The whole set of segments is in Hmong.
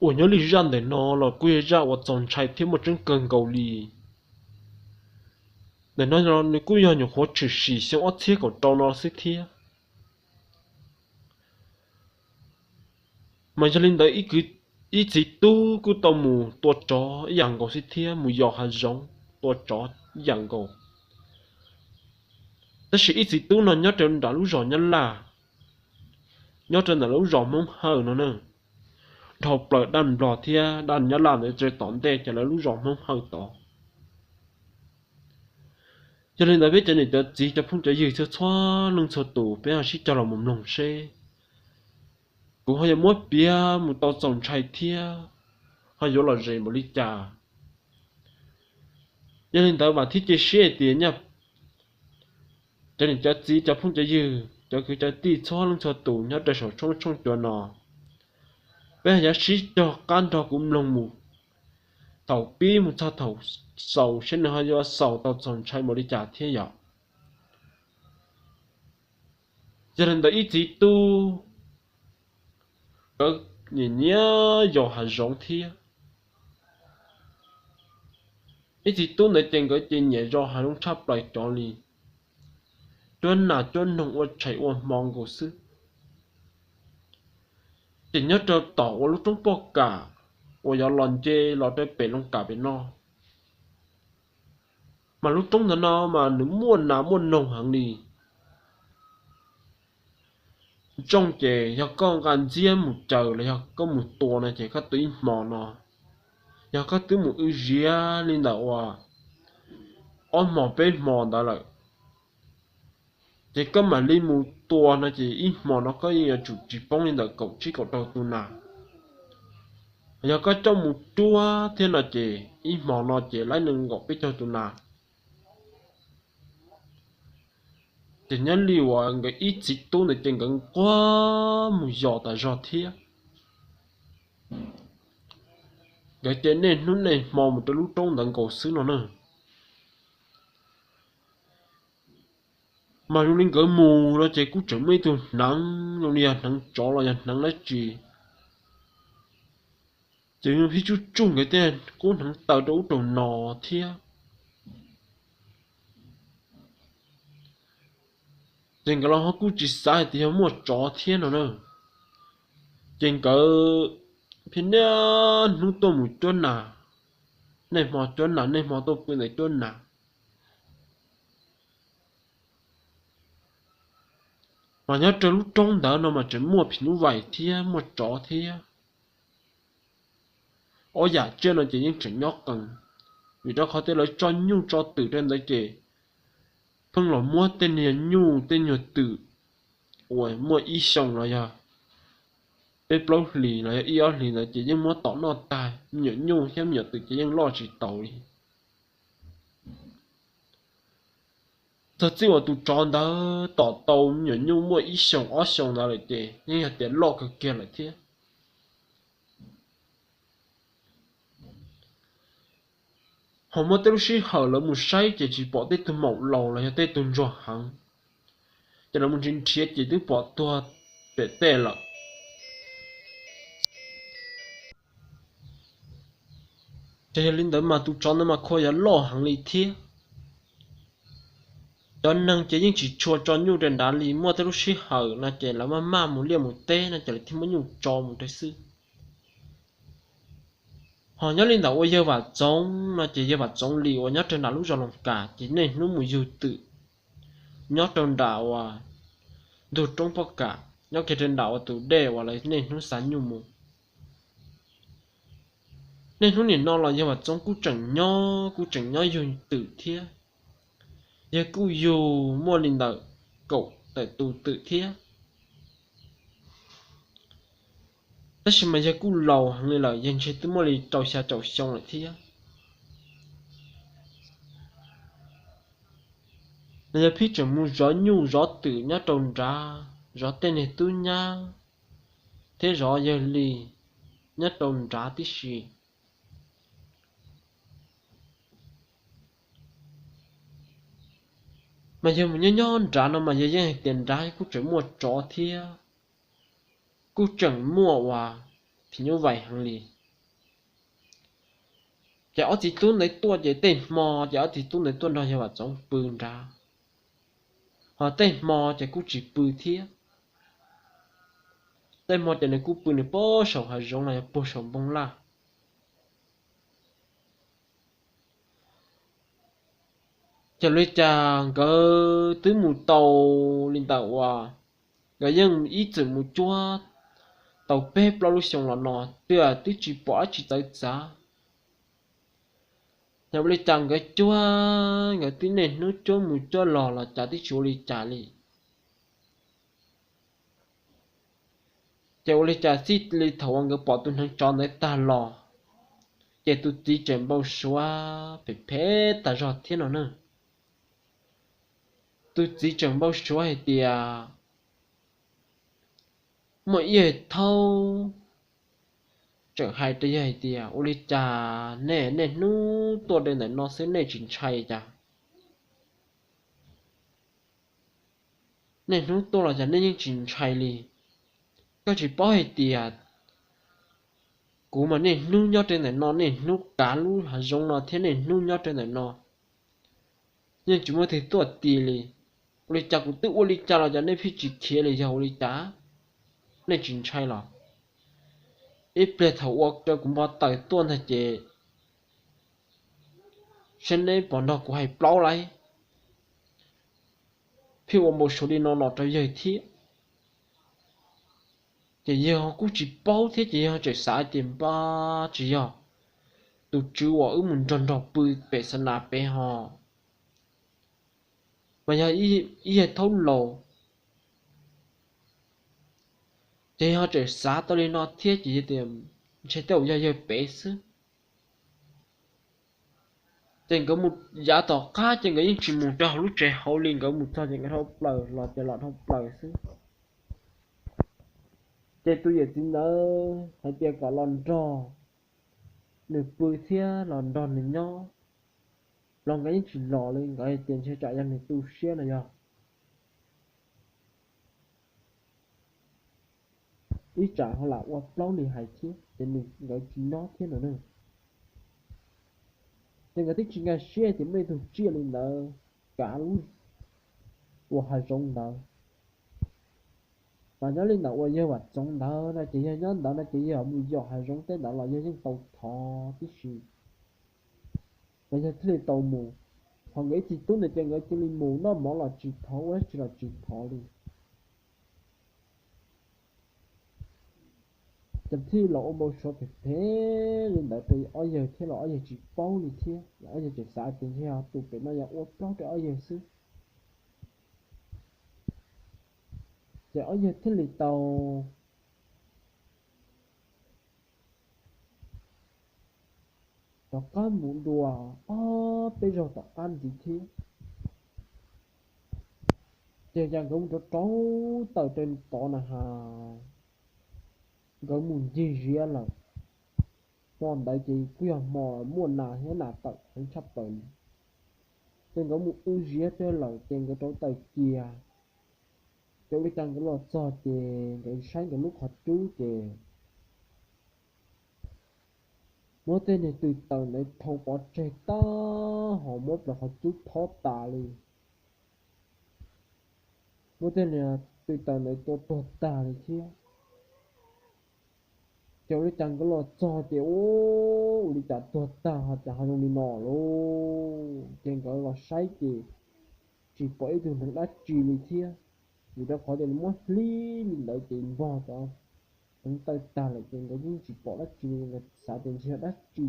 uas nyob li zaj ntawm no los kuj yog zaj uas txaus ntshai thiab muaj tseeb kawg nkaus li. Ntawm no nws kuj yog nyuam qhuav tshwm sim xyoo ob txhiab kaum rau no xwb thiab. Mas yog li ntawd ib txiv tub kuj tau mus tua tsov ib yam nkaus xwb thiab, mus yos hav zoov tua tsov ib yam nkaus. Tab sis ib txiv tub no nyob rau nram lub zos Nyab Laj, nyob rau ntawm lub zos Hmoob Hawj no na, dhau plaws dab Nplog thiab dab Nyab Laj ntawd tom ntej ces lawv lub zos Hmoob Hawj tod. Yog li ntawd peb cov niam cov txiv cov phooj cov ywg txhua txhua leej txhua tus peb ho sib cog los mus mloog seb kuv ho yuav muab piav mus tau txaus ntshai thiab ho yuav lom zem npaum li cas. Yog li ntawd vam thiab cia siab hais tias nyaj cov niam cov txiv cov phooj cov ywg cov kwv cov tij txhua leej txhua tus nyob rau saum tshooj tshooj cua no, peb ho yuav sib cog qab nrog kuv mloog mus thaum pib mus txog thaum xaus seb nws ho yuav xaus tau txaus ntshai npaum li cas thiab yom. Yog li ntawd ib txiv tub nkawd nyiam nyiam yos hav zoov thiab. Ib txiv tub ntawd ces nkawd ces nyiam yos hav zoov tshaj plaws cov li, cuab nas cuab noog ua tshais ua hmo nkaus xwb. Ces nyob rau tom uas lub roob poj kam uas yuav los nce los rau pem loo kam pem no, mas lub roob ntawd no mas nws muaj nas muaj noog heev li. Ntsooj ces yog koj nqa ntxiab mus caws los yog koj mus tua no ces koj tua ib hmo no, yog koj twb mus wb ziab li ntawm uas ob hmo peb hmo ntawd lawm, ces koj mam li mus tua no ces ib hmo no koj yeej yuav tsum tsis poob li ntawm kaum tsib kaum rau tus nas. Yog koj coj mus cuab thiab no ces ib hmo no ces laib nees nkaum peb caug tus nas. Ces nyob li uas nkawd ib txiv tub ntawd ces nkawd nquag mus yos tas zog thiab. Nkawd ces niaj hnub niaj hmo mus rau lub roob ntawd nkaus xwb no na. Mas zoo li nkawd mus no ces kuj tseem muaj ib tug hneev zoo li yog hneev tsov los yog hneev dab tsi, ces pheej tsuj tsuj nkawd tej qub hneev taw rau ub rau no thiab. Ces nkawd los ho kuj tsis xav hais tias yog muaj tsov thiab no na. Ces nkawd pheej niaj hnub tuaj mus cuab nas, niaj hmo cuab nas niaj hmo tuaj pw ntawd cuab nas. Mas nyob rau lub roob ntawd no mas tseem muaj phim nyuj vais thiab muaj tsov thiab. Ob yam tsiaj no ces yeej tseem nyob qees, vim rau qhov tej lawv tso nyuj tso twm rau ntawd ces pheej los muab tej niag nyuj tej nyuag twm uas muaj ib xyoos los yog peb plaub hlis los yog ib ob hlis ntawd ces yeej muab tom noj tag, me nyuam nyuj thiab me nyuam twm ces yeej loj tsis taus li. Txog txij uas tus tsov ntawd tom tau me nyuam nyuj muaj ib xyoos ob xyoos ntawd lawm ces yeej yog tias loj kawg kiag lawm thiab. Ho muaj tej lub sij hawm lawv mus saib ces tsis pom tej tug maum laus los yog tej tug ntsuag heev, ces lawv mus nrhiav nrhiav ces twb pom tuag pem tej lawm. Ces yog li ntawd mas tus tsov ntawd mas khua yuav loj heev li thiab. Cov neeg ces yeej tsis tshua tso nyuj rau nrad li, muaj tej lub sij hawm no ces lawv maj maj mus liaj mus teb no ces lawv thiaj muab nyuj tso mus rau xwb. Ho nyob li ntawm uas yawg Vam Txoov no ces yawg Vam Txoov Lis uas nyob rau nram lub zos Loos Kas ces niaj hnub mus yug twm nyob rau nram uas ntug roob poj kam nyob kiag rau nram uas tus dej uas lawv niaj hnub xa nyuj mus. Niaj hnub nim no los yawg Vam Txoov kuj tseem nyob kuj tseem nyob yug twm thiab. Yawg kuj yug muaj li ntawm kaum tawm tus twm thiab. Tab sis mas yawg kuj laus heev li lawm, yawg ntshe twb muaj li rau xya caum xyoo lawm thiab. Mas yawg pheej tseem mus zov nyuj zov twm nyob rau nrad, zov tej niag tub nyab thiab zov yawg li nyob rau nrad tib si. Mas yawg mus nyob nyob nrad no mas yawg yeej hais tias nrad kuj tseem muaj tsov thiab, kuj tseem muaj uas phim nyuj vais heev li. Ces ob txiv tub ntawd tuaj ces tej hmo ces ob txiv tub ntawd tuaj nrog yawg Vam Txoov pw nrad, ho tej hmo ces kuj tsis pw thiab. Tej hmo ces nws kuj pw nws puag saum hav zoov los yog puag saum npoo laj. Ces ua li cas nkawd twb mus tau li ntawm uas nkawd yeej ib txwm mus cuab tau peb plaub lub xyoo los no twb, twb tsis pom dab tsi txawv txav. Ces ua li cas nkawd cuab, nkawd twb niaj hnub cuab mus cuab los los cas twb tsis ua li cas li. Ces ua li cas txij li thaum uas nkawd pom tus hneev tsov ntawd tag los, ces tus txiv tseem npau suav phem phem tag zog thiab no na. Tus txiv tseem npau suav hais tias, muaj ib thaub tseem hais rau yawg hais tias, ua li cas nej niaj hnub tuaj rau ntawm no xwb nej tsis ntshai cas? Niaj hnub tuaj los cas nej yeej tsis ntshai li? Koj tsis paub hais tias kuv mas niaj hnub nyob rau ntawm no, niaj hnub kav lub hav zoov no thiab niaj hnub nyob rau ntawm no, yeej tsis muaj twg tuaj tis li. Ua li cas kuv twb ua li cas los cas nej pheej tsis khiav li, yog ua li cas? Nej tsis ntshai los? Ib pliag thaum ua rau kuv npau taws tuaj ntag ces saib neb puas nrog kuv hais plaub lauj. Pheej ua npau suav li no los rau yawg thiab. Ces yawg kuj tsis paub thiab ces yawg tseem xav tias npab tsis yog tus tswv uas wb mus nrog nrog pw pem xa nas pem ho, mas yog ib yawg thaub laus. Ces yawg tseem xav tau li no thiab ces yawg tias ntshe tej zaum yog yawg pem xwb. Ces nkawd mus yav tom qab ces nkawd yeej tsis mus rau hauv lub tsev hauv li, nkawd mus txog ces nkawd dhau plaws los ces los dhau plaws xwb. Ces tus yawm txiv ntawd hais tias kom los nrog nws pw thiab los nrog nws nyob, los nkawd yeej tsis los li, nkawd hais tias ntshe tsam yog nws tu siab no yog ib tsam ho lam ua plaub li hais thiab ces nkawd tsis nyob thiab no na. Ces nkawd twb tsis nkag siab tias muaj ib tug tsiaj li ntawd kav lub ua hav zoov ntawd. Mas nyob li ntawm uas yawg Vam Txoov ntawd no ces yog nyob ntawd no ces yog mus yos hav zoov tej ntawd los yog yeej tau thov tib si, mas yog thiaj li tau mus. Ho nkawd ib txiv tub ntawd ces nkawd cia li mus noj mov los tsis thov, ua dab tsi los tsis thov li. Ces thiaj los ua npau suav phem phem li ntawd rau ob yawg thiab los ob yawg tsis paub li thiab, ob yawg tseem xav tias ntshe yog tus pem no yog ua plaub rau ob yawg xwb. Ces ob yawg thiaj li tau rov qab mus dua ob peb zaug tom qab ntxiv thiab. Ces cas nkawd mus rau rau taws rau tod na has, nkawd mus ncig ziab lawm. Hmo ntawd ces kuj yog hmo muaj nas thiab nas tawm heev tshaj plaws li. Ces nkawd mus wb ziab rau lawm ces nkawd rauv taws cia. Ces ua li cas nkawd los txog ces nkawd saib nkawd lub qhov cub ces muab tej niag tw taws ntawd dhau pov tseg tag, ho muab plaws qhov cub thob tas li. Muab tej niag tw taws ntawd tua tuag tag li thiab. Ces ua li cas nkawd los txog ces ua li cas tuag tag ho cas ho zoo li no lauj. Ces nkawd los saib ces tsis pom ib tug hneev dab tsi li thiab, vim rau qhov tias nws muab hlib li ntawd ces npog cov hneev tawg tag lawm ces nkawd yeej tsis pom dab tsi li, nkawd xav tias ntshe yog dab tsi,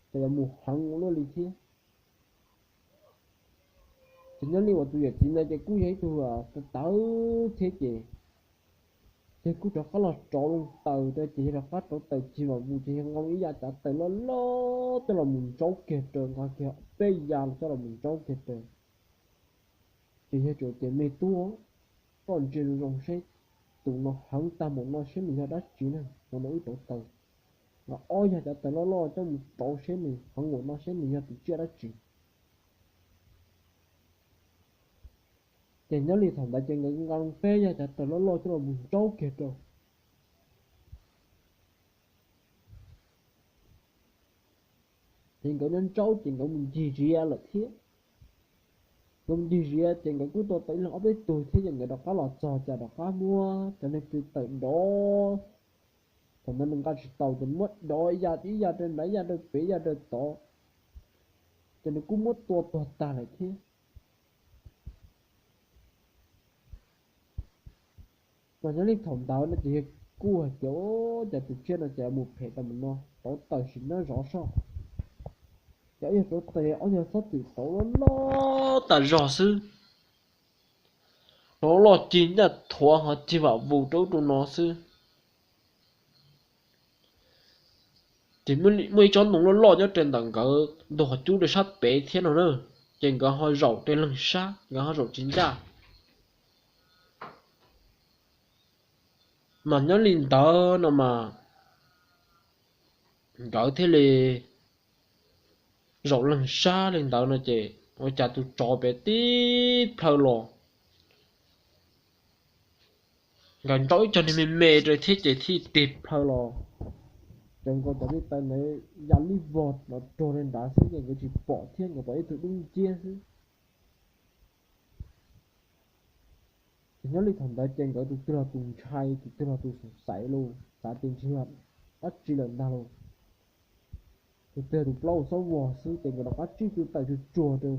ces yuav mus heev ua luaj li thiab. Ces nyob li uas tus yawm txiv ntawd ces kuj yog ib tug tawv thiab ces, ces kuj rov qab los rauv loo taws rau ces yog rov qab rauv taws cig vam vus ces yog nqa ib yav cav taws loj loj coj los mus ntsaub kiag rau, nqa kiag peb yav coj los mus ntsaub kiag rau. Ces yog tsuas tias me tub, koj ntsia zoo zoo seb tus no heev tag npaum no seb nws yog dab tsi na, hmo no wb rauv taws. Nqa ob yav cav taws loj loj coj mus rauv seb nws heev npaum no seb nws yog tus tsiaj dab tsi. Ces nyob li thaum ntawd ces nkawd nqa peb yav cav taws loj loj coj los mus ntsaub kiag rau. Ces nkawd nyob ntsaub ces nkawd mus ncig ziav lawm thiab. Nkawd mus ncig ziav ces nkawd kuj tua tau ib leeg ob peb tug thiab ces nkawd rov qab los txog ces rov qab muab cov neeg twg tawm dov. Thaum ntawd nws nqa tsis tau ces muab dov ib yam ib yam rau nrad ib yam rau pem ib yam rau tod, ces nws kuj muab tua tuag tag lawm thiab. Mas nyob li thaum ntawd no ces yawg kuj hais tias, Ua cas tus tsiaj no ces mus phem tau mus no, rauv taws sim nyob zov soj. Ces ob yawg rauv taws ob yawg xob txwm rauv loj loj tas zog xwb, rauv loj cig ncaj thuav ho cig vam vus rau ub rau no xwb. Ces muaj ib tsob ntoo loj loj nyob rau ntawm nkawd ntug qhov cub rau sab pem thiab no na, ces nkawd ho zaum rau leeg sab, nkawd ho zaum tsis ncaj. Mas nyob li ntawd no mas nkawd thiaj li zaum leeg sab li ntawd no ces ua cas tus tsov pem tib plhaw los, nkawd nrau ib co niag me me rau thiab ces thiaj tig plhaw los, ces nkaus cov niag taw ntawd ya lub vog los rau nrad xwb ces nkawd tsis pom thiab, nkawd pom ib tug dub nciab xwb. Ces nyob li thaum ntawd ces nkawd tus twg los tus ntshai, tus twg los tus xav xaiv los xav tias ntshe yog dab tsi lawm ntag lauj. Tus twg tus plaub xob vog xwb ces nkawd rov qab tsij tus taws tsuag tsuag rau.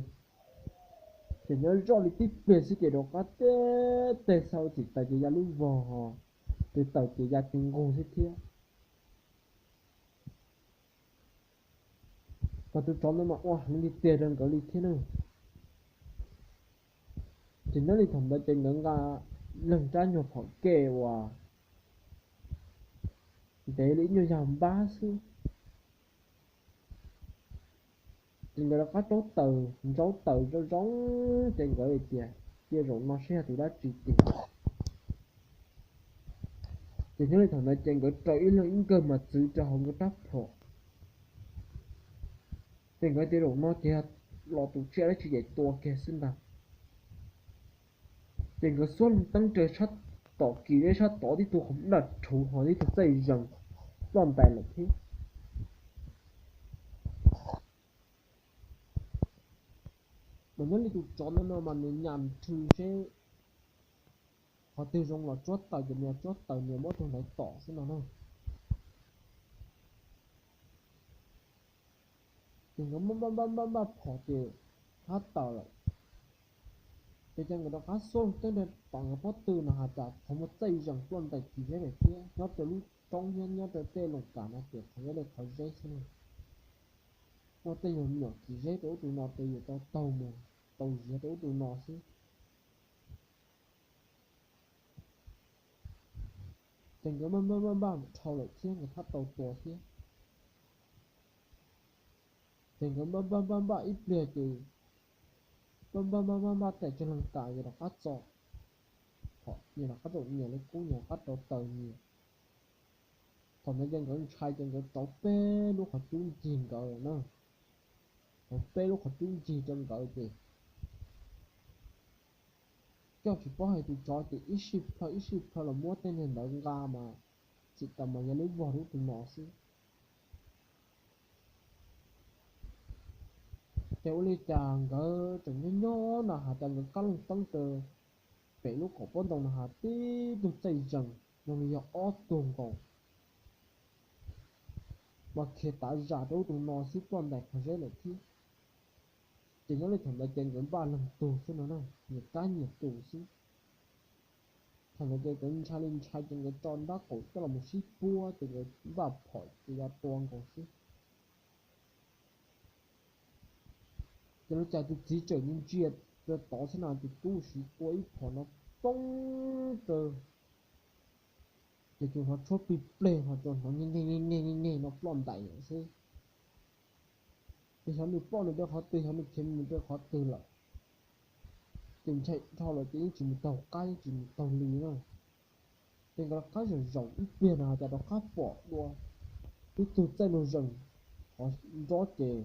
Ces nyob zoj li tib pliag xwb ces rov qab teb teg xa ua txim taws ces ya lub vog ho, tus taws ces ya ti nqug xwb thiab. Mas tus tsov ntawd mas ua heev li tiag rau nkawd li thiab na. Ces nyob li thaum ntawd ces nkawd nqa leeg rab nyuag phom ke uas ntev li ib nyuag yag npab xwb. Ces nkawd rov qab rauv taws ntsaub taws zoo zoo, ces nkawd tias, Cia zaum no saib yog tus dab tsi tiag. Ces nyob li thaum ntawd ces nkawd raws ib leeg ib nkawg mas txwv rau hauv nkawd rab phom. Ces nkawd tias zaum no ces yog los tus tsiaj dab tsi ces tua kiag xwb ntag. Ces nkawd xuab leeg teeb rau sab tom kis zeb sab tod tib tug qhov daj rhuv ho tib tug txaij zees ploj ntais lawm thiab. Mas nyob li tus tsov ntawd no mas nws nyas rhw seb qhov twg zoo los tsuab taws ces nws tsuab taws nws muab tus ntawd tom xwb no na. Ces nkawd npaj npaj npaj npaj phom ces hab tawm lawm. Ces ces nkawd rov qab xuab leeg teeb rau tom nkawd pob tw no has tas qhov muaj txaij zees ploj ntais kis zeb lawm thiab nyob rau lub roob thiab nyob rau tej loos kas no ces qhov zeb li qhov zeb xwb na. Muaj tej nyuag me nyuam kis zeb rau ub rau no ces yuav tau taug mus tau ziav rau ub rau no xwb. Ces nkawd npaj npaj npaj npaj dhau lawm thiab nkawd thiaj tau tua thiab. Ces nkawd npaj npaj npaj npaj ib pliag ces npaj npaj npaj npaj npaj tes tsa leeg tas ces rov qab txo, rov qab txo nyias li qub nyias rov qab rauv taws nyias. Thaum ntawd ces nkawd ntshai ces nkawd rauv peb lub qhov cub ncig nkawd lawm na. Rauv peb lub qhov cub ncig rau nkawd ces coj tsis paub hais tus tsov ces ib sij plhaw ib sij plhaw los muab tej niag ntawd nqa mas txim tas mas yog lub vog rau ub rau no xwb. Ces ua li cas nkawd tseem nyob nyob no has tas nkawd kab leej teeb rau pem lub qaum pob ntoo no has tib tug txaij zees zoo li yog ob tug nkaus mas khiav tav zam rau ub rau no xwb ploj ntais qhov zeb lawm thiab. Ces nyob li thaum ntawd ces nkawd npaj leeg tug xwb no na, nyias kab nyias tus xwb. Thaum ntawd ces nkawd ntshai li ntshai ces nkawd tso nrab qaum coj los sib puab ces nkawd npaj phom ces yuav tua nkaus xwb. Ces ua cas tus txiv tseem ntsia rau tod xwb no ces tub siv tua ib phom no poob rau. Ces tsuas hnov tshuab plig pleg ho tsuas hnov nyeg nyeg nyeg nyeg no ploj ntais xwb. Ces xyov nws ploj nws rau qhov twg, xyov nws khiav mus rau qhov twg lawm. Ces ntshai dhau lawm ces yeej tsis mus taug qab yeej tsis mus taug li na. Ces nkawd rov qab zaum zaum ib pliag no cas rov qab pom dua tib tug txaij nraug zees qhov nrob ces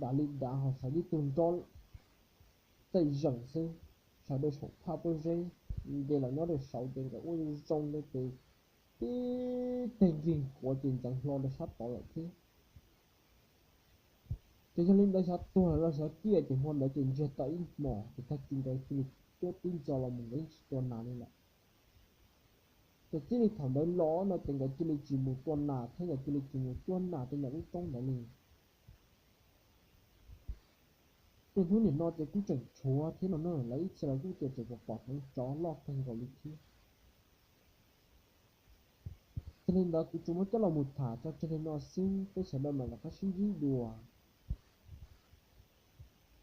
dav li dav ho xaiv tib tug nrob txaij zees xwb, sawv daws saum phaj pob zeb, nce los nyob rau saud ces nkawd ua zoo li ces tib teg nkig nkuav ces ntxeev hlo rau sab tod lawm thiab. Ces yog li ntawd xyov tuag los xyov ciaj ces hmo ntawd ces ntsiag to ib hmos ces tag kis nkawd cia li cuab tib ntxo los mus, nkawd yeej tsis tua nas li lawm. Ces txij li thaum ntawd los no ces nkawd cia li tsis mus tua nas thiab nkawd cia li tsis mus cuab nas tej ntawm lub roob ntawd li. Ces hnub nim no ces kuj tseem tshuav thiab no na, lawv ib txhia los kuj tias tseem pom pom hneev tsov loj kawg nkaus li thiab. Yog li ntawd kuv tsuas muab coj los mus tham tso tseg li no xwb, peb sawv daws mam rov qab sib ntsib dua.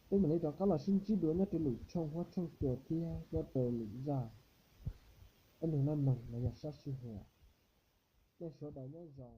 Peb mam li rov qab los sib ntsib dua nyob rau lwm tshooj huab tshooj cua thiab nyob rau lwm zaj dab neeg neeg los yog sab sij huam. Nej sawv daws nyob zoo.